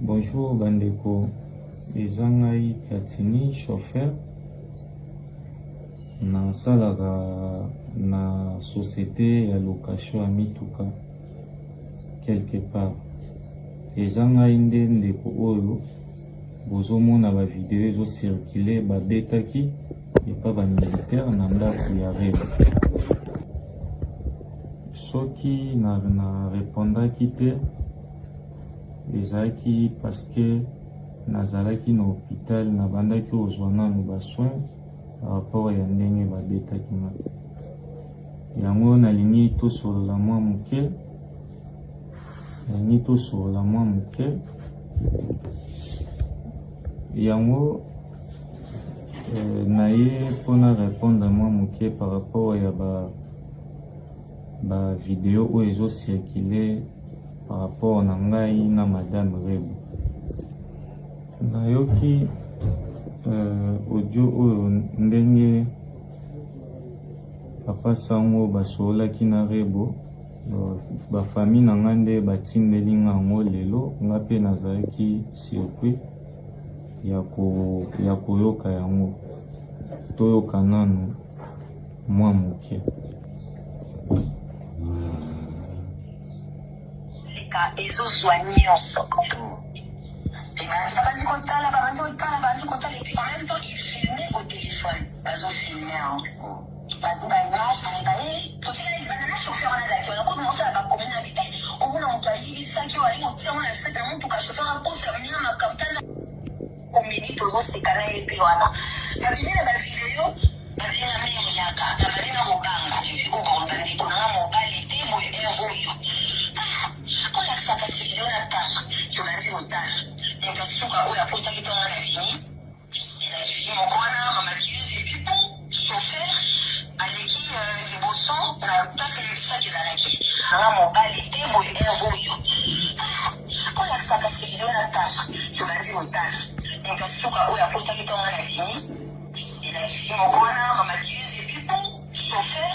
Bonjour bandeko, eza ngai Platini chauffeur, nasalaka na société ya location ya mituka quelque part. Eza ngai nde ndeko oyo bozomona ba video ezo circuler babetaki epa ba militaire na ndako ya Rebo. Soki na repondaki te ezalaki parce que nazalaki na hôpital, nabandaki kozwa nanu ba soins par rapport ya ndenge babetaki nga. Yango nalingi tosolola mwa moke, nalingi tosolola mwa moke yango naye mpona répondre mwa moke par rapport ya ba video oyo ezo circuler par rapport na ngai na madame Rebo. Nayoki audio oyo ndenge papa Sango basololaki na Rebo, ba famille na ngai nde batindeli nga yango lelo, nga mpe nazalaki surpris ya koyoka yango. Toyoka nanu mwa moke. Leka ezozwa nyonso. Babandi kotala, babandi kotala, babandi kotala, et puis en même temps ils filmaient au téléphone, bazo filmer yango. Ba image na baye totikali libanda na chauffeur wana azalaki wana komi mosala bakomi na bi omona moto ayibisaki oyo alingi kotia ngo na saki na motuka, chauffeur akosa moninga makambo tala komedi tozoseka na ye mpe wana babimi na bavideo babenga mère yaka na babenga kobanga oyo bakoloba ndeko nanga mobali te boye heure oyo kolakisa kasi video na tanga. Tobandi kotala moto asuka oyo akotaki ntongo na vini, ezalaki vini moko wana mama Kirizi, et puis pour chauffeur aleki liboso na place elebisaki ezalaki nanga mobali te boye heure oyo kolakisa kasi video na tanga. Tobandi kotala moto asuka oyo akotaki ntongo na vini, ezalaki vini moko wana mama Kirizi, et puis pour chauffeur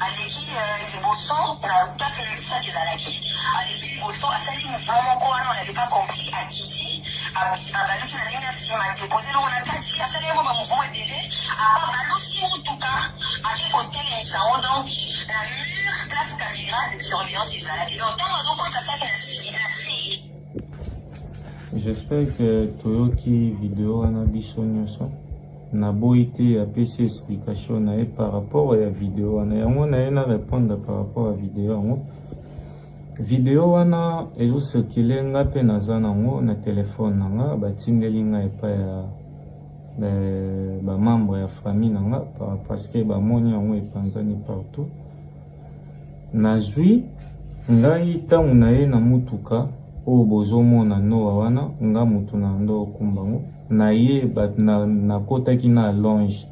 aleki liboso na place elebisaki ezalaki aleki liboso, asali mouvement moko wana, on n'avait pas compris, akiti, abaluki na ndenge ya nsima, adepose eloko na kati, asali yango ba mouvement ebele, apa balusi motuka, ake kotelemisa yango donc na mur place caméra de surveillance ezalaki. Donc ntango azokotisa saki na se. J'espère que toyoki video wana biso nyonso. Naboyi te apesi explication na ye par rapport ya video wana. Yango na ye na répondre par rapport ya video yango. Video wana ezocircule, nga mpe naza nango na telefone na nga, batindeli nga epai ya bamembre ya famille na nga parce que bamoni yango epanzani partout. Nazwi ngai ntango na ye na mutuka oyo bozomona noa wana, nga mutu na ndo okumba ngo na ye, nakotaki na allonge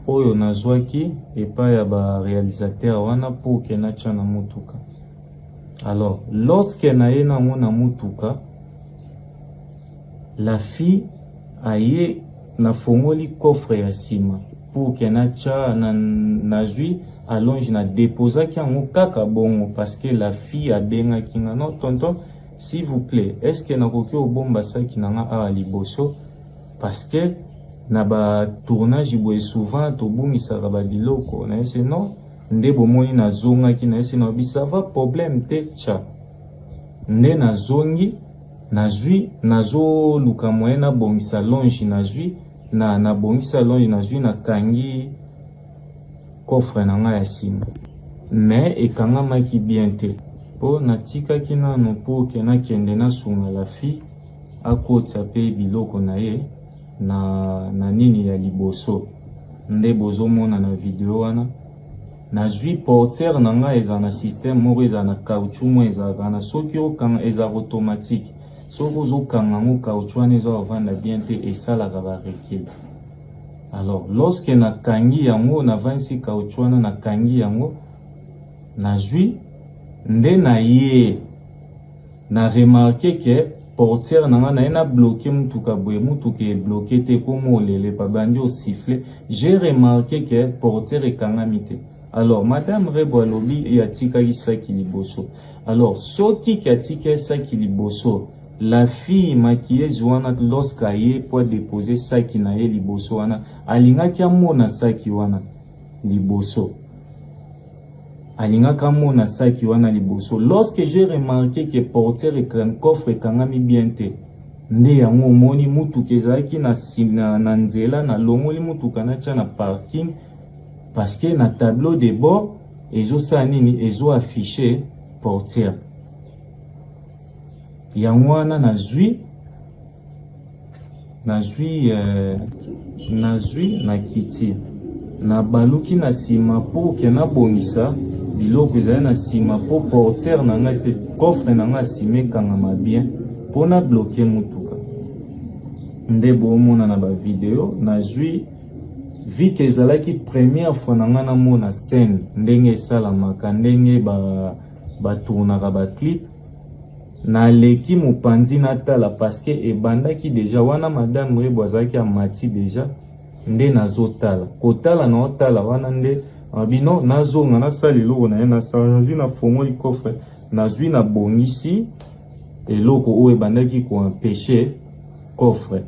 oyo nazwaki epai ya ba réalisateur wana mpo ke natya na mutuka. Alors lorsque na ye nango na mutuka, la fille aye, nafongoli coffre ya nsima pour ke natya na, nazwi allonge, na déposaki yango kaka bongo parce que la fille abengaki nga: "Non tonton, s'il vous plaît, est ce que nakoki obomba saki na nga awa liboso? Parce que na ba tournage boye souvent tobungisaka babiloko." Na ese non, nde bomoni nazongaki na ese na bi ça va, problème te, tya. Nde nazongi, nazwi, nazoluka moyen nabongisa allonge, nazwi na nabongisa allonge, nazwi, nakangi coffre na ngai ya nsima, mais ekangamaki bien te mpo natikaki nano mpo ke nakende nasunga la fille akotisa mpe biloko na ye na nini ya liboso. Nde bozomona na video wana, nazwi portière na ngai, eza na système moko, ezala na caoutchouc mo ezalaka na soki okanga ezalaka automatique. Soki ozokanga yango, caoutchouc wana eza kovanda bien te, esalaka ba recul. Alors lorsque nakangi yango, navandisi caoutchouc wana, nakangi yango, nazwi nde na ye na remarquer ke portière na ngai na ye na bloquer mutuka boye, mutuka ebloquer te, ekoma olele, babandi osiffler. J'ai remarqué ke portière ekangami te. Alors madame Rebo alobi ye atikaki saki liboso. Alors soki ke atikaki saki liboso, la fille maquilleuse wana lorsque aye po adeposer saki na ye liboso wana, alingaki amona saki wana liboso. Alingaki amona saki wana liboso. Lorsque j'ai remarqué que portière coffre ekangami bien te, nde yango omoni mutuka ezalaki na, na, na nzela, nalongoli mutuka natia na parking parce que na tableau de bord ezosala nini, ezo affiche portière. Yango wana nazwi nazwi euh, nazwi na kiti nabaluki na nsima mpo ke nabongisa biloko ezali na nsima mpo portière na ngai te coffre na ngai nsima ekangama bien mpo na bloke motuka. Nde boomona na bavideo nazwi vu que ezalaki première fois na ngai namona scène ndenge esalamaka, ndenge batournaka ba baclip, naleki mopanzi natala parce que ebandaki deja wana madame Rebo azalaki amati deja, nde nazotala kotala naotala wana nde bino nazonga nasala eloko na ye nasala, nazwi nafongoli coffre, nazwi nabongisi eloko oyo ebandaki koempêche coffre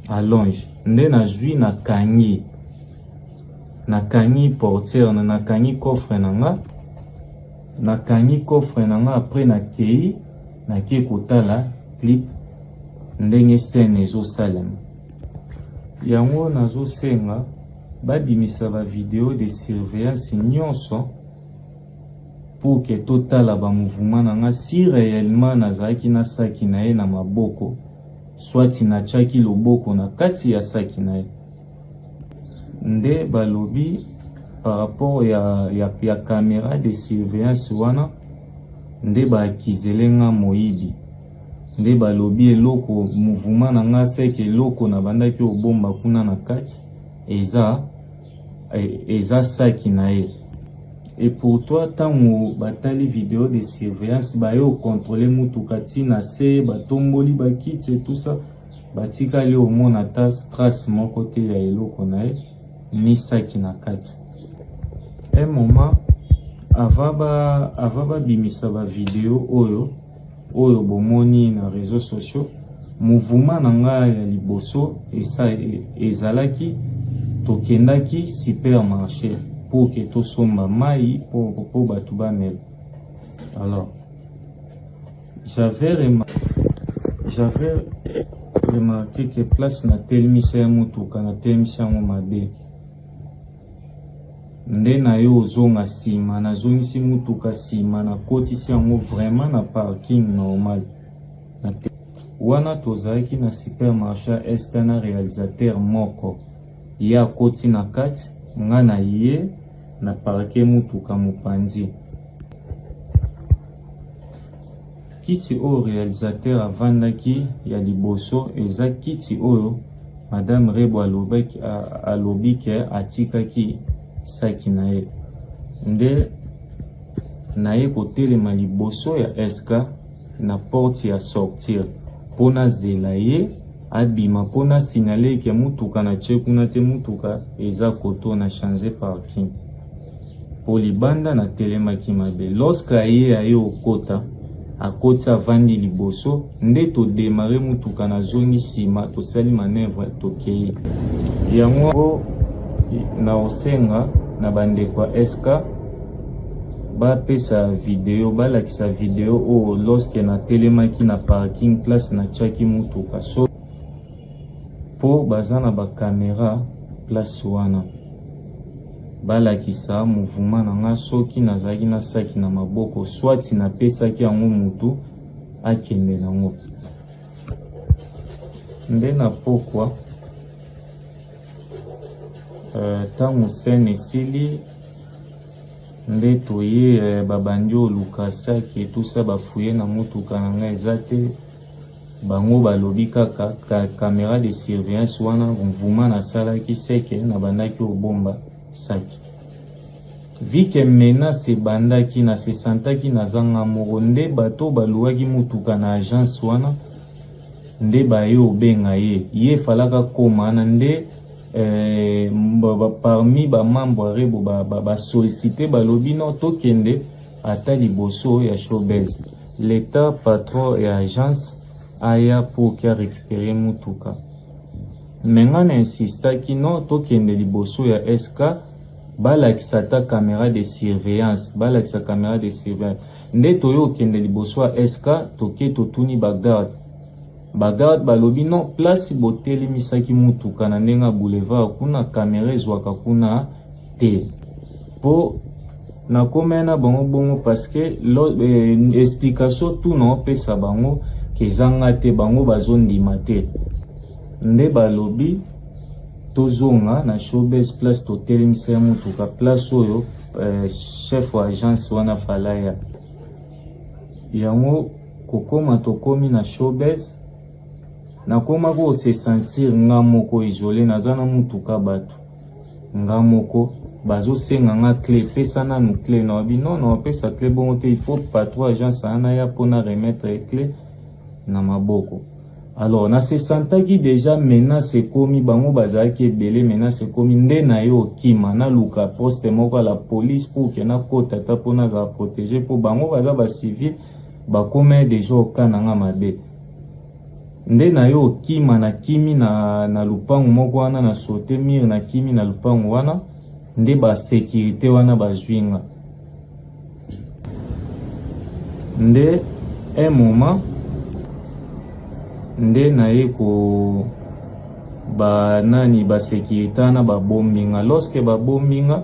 allonge, nde nazwi nakangi nakangi portière na nakangi coffre na nga, nakangi coffre na nga. Après nakei nake kotala clip ndenge scène ezosalema. Yango nazosenga babimisa ba video de surveillance nyonso pour que totala ba mouvement na nga si réellement nazalaki na saki na ye na maboko, soit natiaki loboko na kati ya saki na ye. Nde balobi par rapport ya caméra de surveillance wana nde baakizele nga moyibi. Nde balobi eloko mouvement na nga seke eloko nabandaki obomba kuna na kati eza saki na ye. Et pour toi, ntango batali video de surveillance, baye okontrole mutuka ntina se batomboli bakiti et tout ça, batikali omona ata trace moko te ya eloko na ye ni saki na kati. Un moment avant ba avant babimisa ba video oyo bomoni na réseaux sociaux, mouvement na ngai ya liboso esa ezalaki tokendaki supermarché pour que tosomba mai po bato bamela. Alors j'avais remarqué que place natelemisa ya motuka, natelemisa yango mabe. Nde na ye ozonga nsima, nazongisi motuka nsima, nakotisi yango vraiment na parking normal. Wana tozalaki na supermarché ya SK na réalisateur moko, ye akoti na kati, nga na ye na parke motuka mopanzi. Kiti oyo réalisateur avandaki ya liboso eza kiti oyo madame Rebo alobi ke atikaki saki na ye. Nde naye kotelema liboso ya SK na porte ya sortir mpo nazela ye abima mpo na signale ke mutuka na tie kuna te, mutuka eza koto na change parking po libanda natelemaki mabe. Lorsque aye aye okota, akoti avandi liboso, nde todemare mutuka, nazongi nsima, tosali manœuvre, tokei. Yango na osenga na bandeko ya SK bapesa video, balakisa video oyo lorsque natelemaki na parking place natiaki mutuka, so po baza na bakamera place wana, balakisa mouvement na nga soki nazalaki na saki na maboko, soit napesaki yango mutu akende nango. Nde na pokwa ntango scène esili, nde toye babandi oluka saki etusa, bafuye na motuka na ngai eza te. Bango balobi kaka ka caméra de surveillance wana mouvement nasalaki seke nabandaki obomba saki. Vu que menace ebandaki, na se sentaki nazanga moko. Nde bato baluwaki motuka na agence wana nde baye obenga ye, ye efalaka koma wana nde eh, parmi bamembre ya Rebo basollicite ba, ba balobi no tokende ata liboso ya Showbuzz. L'etat patron ya agence aya pour ke arécupere mutuka. Me nga na insistaki no tokende liboso ya SK balakisa ata camera de surveillance, balakisa camera de surveillance. Nde toye okende liboso ya SK, toke totuni bagarde. Bagarde balobi non, place botelemisaki mutuka na ndenge ya boulevard kuna camera ezwaka kuna te. Po nakomaki na bango bongo parce que lo, explication tout na opesa bango ke eza nga te, bango bazondima te. Nde balobi tozonga na Showbuzz place totelemisa ya mutuka, place oyo chef wa agence wana falaya yango. Kokoma tokomi na Showbuzz, nakoma ko se sentir nga moko isolé, naza na mutuka bato, nga moko bazosenga nga clé, pesa nanu clé. Na babi non, na bapesa clé bongo te, il faut patron agence wana ya mpona remettre clé na maboko. Alors na se sentaki déjà menace ekomi, bango bazalaki ebele, menace ekomi nde na ye okima naluka poste moko ya la police pour ke nakota ata mpo nazala protégé, mpo bango baza bacivile, bakoma déjà oka na nga mabe. Nde na ye okima, nakimi na lupangu moko wana, na saute mur, nakimi na lupangu wana, nde basécurité wana bazwi nga. Nde un moment nde naye ko banani basécurité wana babombi nga. Lorsque babombi nga,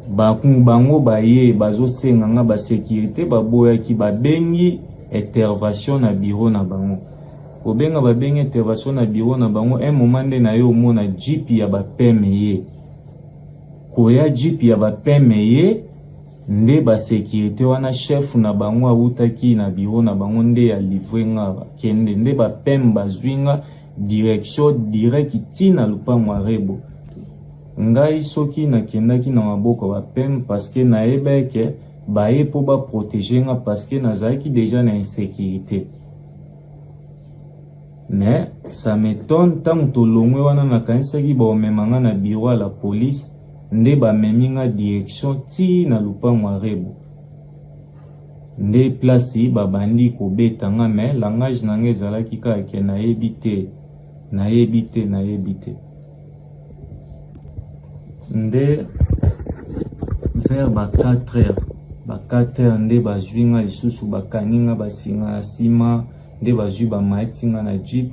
bango baye bazosenga nga, basécurité baboyaki, babengi intervention na bureau na bango. Kobenga, babengi intervention na bureau na bango. Un moment nde na ye omona jeep ya bapeme ye koya, jeep ya bapeme ye nde basécurité wana, chef na bango awutaki na bureau na bango nde ya livre nga, bakende nde bapeme bazwi nga direction direct ntina lupango ya Rebo. Ngai soki nakendaki na maboko ya bapeme parce que nayeba ke baye mpo baprotéger nga, parce que nazalaki déjà na insécurité. Mais ça m'étonne, ntango tolongwe wana, nakanisaki baomema nga na bureau ya la police, nde bamemi nga direction ti na lupango ya Rebo, nde place babandi kobeta nga. Mais langage na nga ezalaki kaka ke nayebi te, nayebi te, nayebi te. Nde vers ba 4 heures, ba 4 heures nde bazwi nga lisusu, bakangi nga basinga na nsima, nde bazwi bamaiti nga na jeep,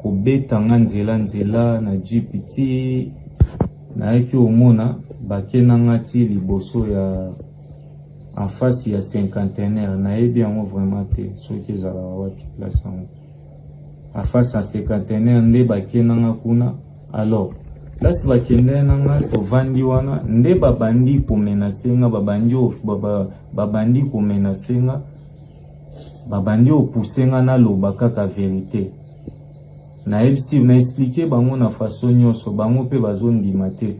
kobeta nga nzela nzela na jeep ti nayaki omona bakenda nga ti liboso ya en face ya Cinquantenaire. Nayebi yango vraiment te soki ezalaka wapi place yango, en face ya Cinquantenaire nde bakenda nga kuna. Alors place bakende na nga, tovandi wana, nde babandi komenacer nga, babandi komenacer nga, babandi opousser nga naloba kaka vérité. Nayebisi, na expliquer bango na façon nyonso, bango mpe bazondima te.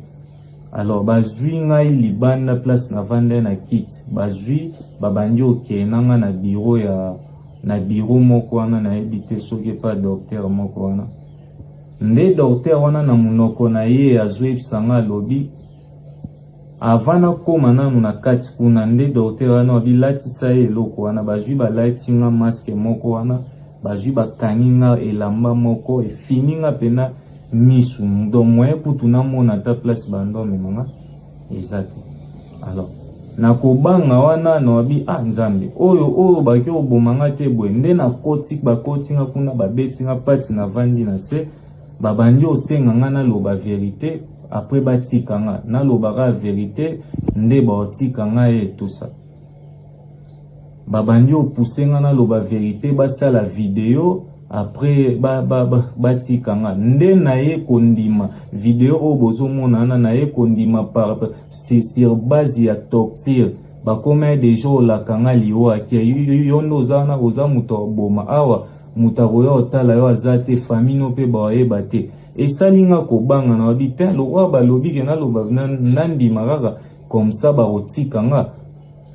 Alors bazwi ngai libanda place navanda na kiti, bazwi babandi okende na nga na bureau ya na bureau moko wana, nayebi te soki epa docteur moko wana. Nde docteur wana na monoko na ye azoyebisa nga, alobi avant nakóma nanu na kati kuna, nde docteur wana babilatisa ye eloko wana, bazwi balati nga masque moko wana, bazwi bakangi nga elamba moko efini nga mpena misu, donc moyen kutu namona ata place bando amemanga eza te. Alors nakobanga wana, nawabi ah Nzambe, oyo oyo baki koboma nga te boye. Nde nakoti, bakoti nga kuna, babeti nga pati, navandi na se, babandi osenga nga naloba vérité, après batika nga. Nalobaka vérité nde baotika nga ye tout ça. Babandi opousser nga naloba vérité, basala video, après batika nga. Nde naye kondima video oyo bozomona wana, naye kondima par sur base ya torture. Bakoma déjà olaka nga liwa ke yo nde oza wana, oza moto aboma awa, moto akoya otala yo aza te, famille no mpe baoyeba te. Esali nga kobanga na babi te, lokola balobi ke naloba, nandima kaka comme ça bakotika nga.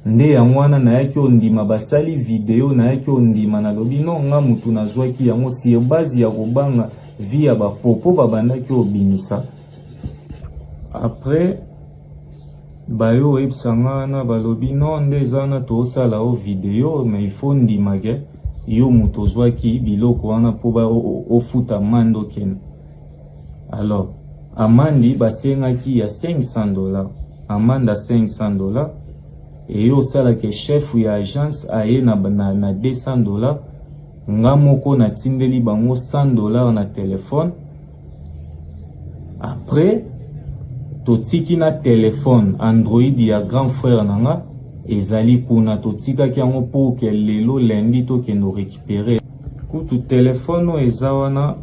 Nde yango wana nayaki ondima, basali video, nayaki ondima, nalobi non, nga mutu nazwaki yango sur base ya kobanga. vi ya bapopo babandaki obimisa. Après baye oyebisa nga wana, balobi non, nde eza wana, tozosala o video, mais il faut ndima ke yo moto ozwaki biloko wana mpo ofuta amende, okende. Alors amende basengaki ya 500 $, amende ya 500 $. Eye osalaka chef ya agence aye na 200 $. Nga moko natindeli bango 100 $ na telefone. Après totiki na telefone Android ya grand frère na nga ezali kuna, totikaki yango mpo ke lelo lundi tokende récupérer. Kutu telefone oyo eza wana,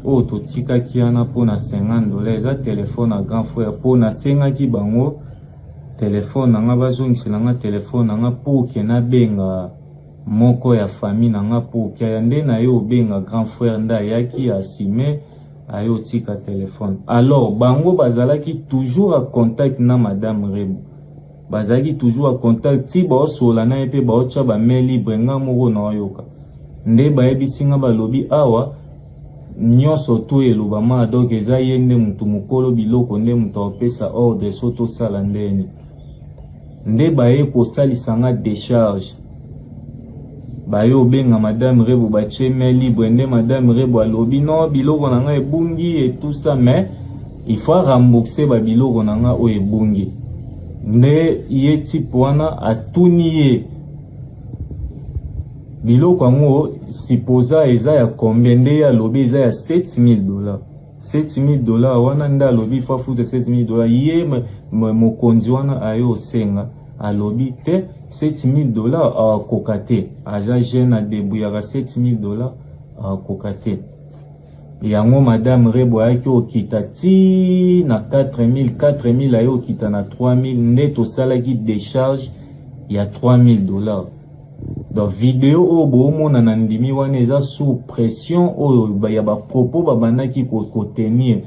oyo totikaki wana mpona 50 $, eza telefone ya grand frère, mpo nasengaki bango telefone na nga, bazongisela nga telefone na nga mpo ke nabenga moko ya famille na nga, mpo ke aya nde na ye obenga grand frère nde ayaki asime aye otika telefone. Alors bango bazalaki toujours en contact na madame Rebo, bazalaki toujours en contact ti baosola na ye mpe baotya bamain libre. Nga moko naoyoka nde bayebisi nga, balobi awa nyonso to elobama, donc eza ye nde motu mokolo biloko, nde moto akopesa ordre so tosala ndeni. Nde baye kosalisa nga décharge, baye obenga madame Rebo, batie main libre. Nde madame Rebo alobi non, biloko na nga ebungi et tout ça, mais il faut rembourser babiloko na nga oyo ebungi. Nde ye type wana atuni ye biloko yango supposa eza ya combien. Nde ye alobi eza ya 7000 $. 7000 $ wana nde alobi faut afuta 7000 $. Ye mokonzi wana aye osenga, alobi te, 7000 $ akoka te, aza jeune, adebuyaka, 7000 $ akoka te. Yango madame Rebo ayaki okita ti na 4000, 4000 aye okita na 3000. Nde tosalaki décharge ya 3000 $. Donc video oyo boomona na ndimi wana eza sous pression oyo ya bapropos babandaki kotenir,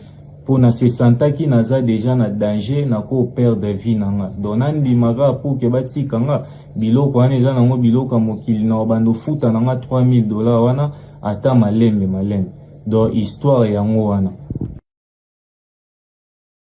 mpo na se sentaki naza déjà na danger, nakoperdre vie na nga. Donc nandimaka pour ke batika nga biloko wana, eza nango biloko ya mokili, na bando ofuta na nga 3000 $ wana ata malembe malembe. Donc histoire yango wana.